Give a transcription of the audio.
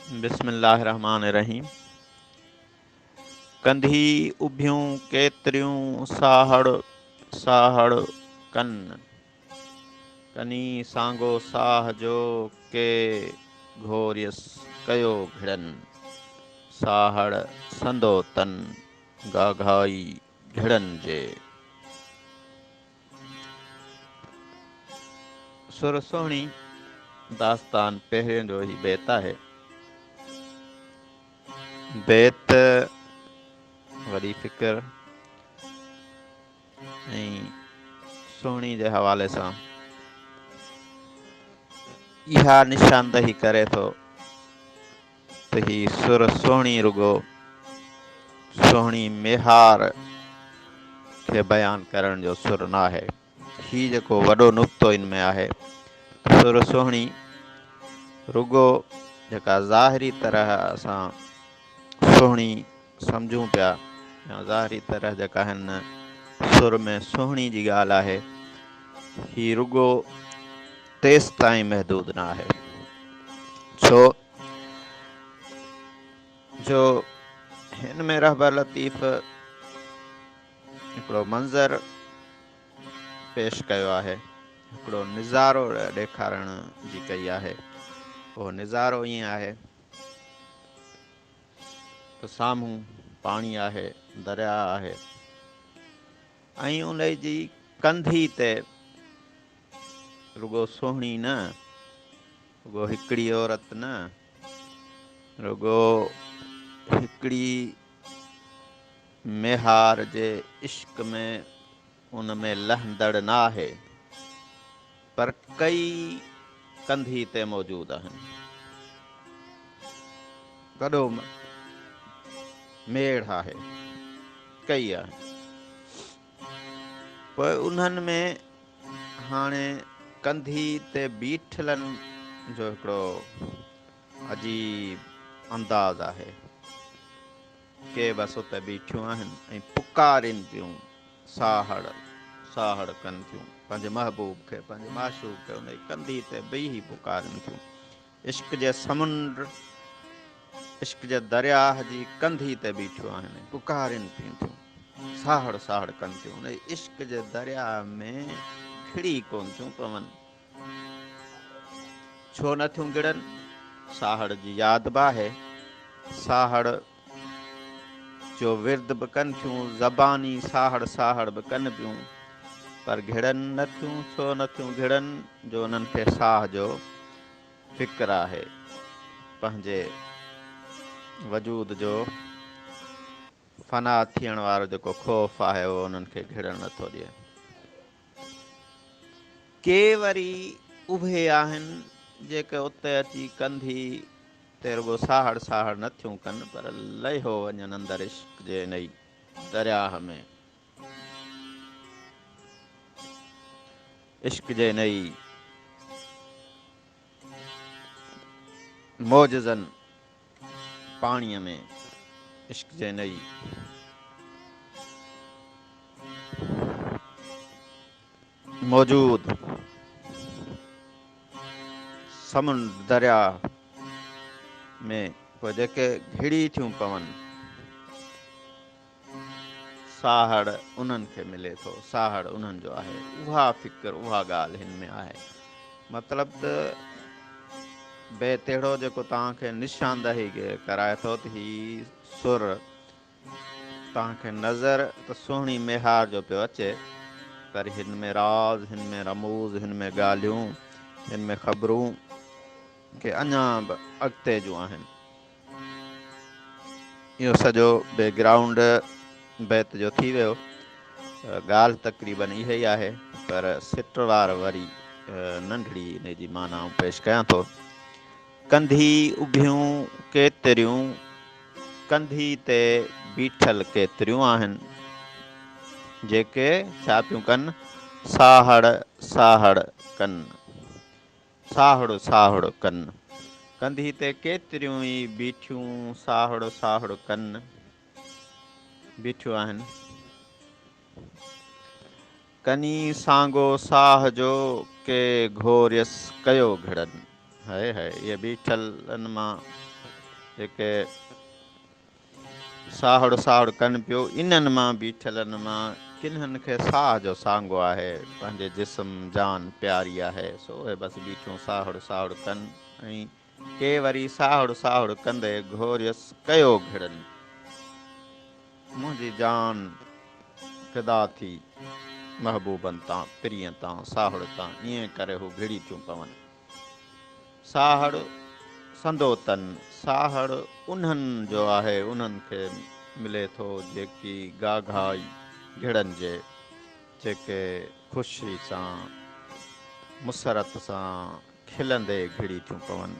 بسم الله الرحمٰن الرحيم ڪنڌي اڀيون ڪيتريون ساهڙ ساهڙ ڪن، ڪني سانگو ساهه جو ڪي گهوريس ڪيو گهڙن، ساهڙ سندو تن گاگهائي گهڙن جي. سر سهڻي داستان پهرين جو هي بيت آهي. بيت وڏي فڪر ۽ سهڻي جي حوالي سان اها نشاندهي ڪري ٿو ته هي سر سهڻي رڳو سهڻي ميهار کي بيان ڪرڻ جو سر ناهي. هي جيڪو وڏو نقطو ان ۾ آهي ته سر سهڻي رڳو جيڪا ظاهري طرح اسان سهڻي سمجهون پيا يا ظاهري طرح جيڪا هن سر ۾ سهڻي جي ڳالهه آهي هي رڳو تيستائين محدود نه آهي ڇو جو هن ۾ رهبر لطيف هڪڙو منظر پيش ڪيو آهي، هڪڙو نظارو ڏيکارڻ جي ڪئي آهي. اهو نظارو ائين آهي ته سامهون پاڻي آهي، درياء آهي ۽ ان جي ڪنڌي تي رڳو سهڻي نه، رڳو هڪڙي عورت نه، رڳو هڪڙي ميهار جي عشق ۾ ان ۾ لهندڙ نه آهي، پر ڪئي ڪنڌي تي موجود آهن. وڏو ميڙ آهي، ڪئي آهن. پوء انهن ۾ هاڻي ڪنڌي تي بيٺلن جو هڪڙو عجيب انداز آهي. ڪي بس اتي بيٺيون آهن ۽ پڪارين پيون، ساهڙ ساهڙ ڪن ٿيون، پنهنجي محبوب کي، پنهنجي معشوق کي انهي ڪنڌي تي بيهي پڪارين ٿيون. عشق جي سمنڊ، عشق جي درياهه جي ڪنڌي تي بيٺيون آهن ۽ پڪارين پيون ٿيون، ساهڙ ساهڙ ڪن ٿيون، انهي عشق جي درياهه ۾ گهڙي ڪونه ٿيون پون. ڇو نه ٿيون گڙن؟ ساهڙ جي ياد به آهي، ساهڙ جو ورد به ڪن ٿيون، زباني ساهڙ ساهڙ به ڪن پيون، پر گهڙن نه ٿيون، ڇو نه ٿيون گهڙن؟ جو انهن کي ساهه جو فڪر آهي، پنهنجي وجود جو فنا ٿيڻ وارو جيڪو خوف آهي، اهو انهن کي گهڙڻ نه ٿو ڏئي. ڪي وري اهي آهن جيڪي اتي اچي ڪنڌي تي رڳو ساهڙ ساهڙ نه ٿيون ڪن پر لهيو وڃن اندر عشق جي انهي درياهه ۾، عشق جي انهي معجزن پاڻيء ۾، عشق جي انهي موجود سمنڊ درياء ۾ پوء جيڪي گهڙي ٿيون پون، ساهڙ انهن کي ملي ٿو، ساهڙ انهن جو آهي. اها فڪر، اها ڳالهه هن ۾ آهي. مطلب ته بيت اهڙو جيڪو توهان کي نشاندهي ڪرائي ٿو ته هي سر توهان کي نظر ته سهڻي ميهار جو پيو اچي، پر هن ۾ راز، هن ۾ رموز، هن ۾ ڳالهيون، هن ۾ خبرون ڪي اڃا به اڳتي جون آهن. اهو سڄو بيڪ گرائونڊ بيت جو ٿي ويو. ڳالهه تقريبن اها ئي آهي، پر سٽ وار وري ننڍڙي انهي جي معنيٰ آئون پيش ڪيان ٿو. ڪنڌي اڀيون ڪيتريون، ڪنڌي تي بيٺل ڪيتريون آهن، جيڪي ڇا پيون ڪن؟ ساهڙ ساهڙ ڪن. ساهڙ ساهڙ ڪن. ڪنڌي تي ڪيتريون ئي بيٺيون ساهڙ ساهڙ ڪن. بيٺيون آهن. ڪني سانگو ساهه جو، ڪي گهوريس ڪيو گهڙن. هئي هئي اهي بيٺلن مان جيڪي ساهڙ ساهڙ ڪن پيو، انهن مان بيٺلن مان ڪنهن کي ساهه جو سانگو آهي، پنهنجي جسم جان پياري آهي، سو اهي بس بيٺيون ساهڙ ساهڙ ڪن ۽ ڪي وري ساهڙ ساهڙ ڪندي گهوريس ڪيو گهڙن. منهنجي جان فدا ٿي محبوبن تان، پرينء تان، ساهڙ تان، ائين ڪري هو گهڙي ٿيون پون. ساهڙ سندو تن، ساهڙ انهن جو آهي، انهن کي ملي ٿو، جيڪي گاگهائي گهڙن جي، جيڪي خوشي سان، مسرت سان کلندي گهڙي ٿيون پون.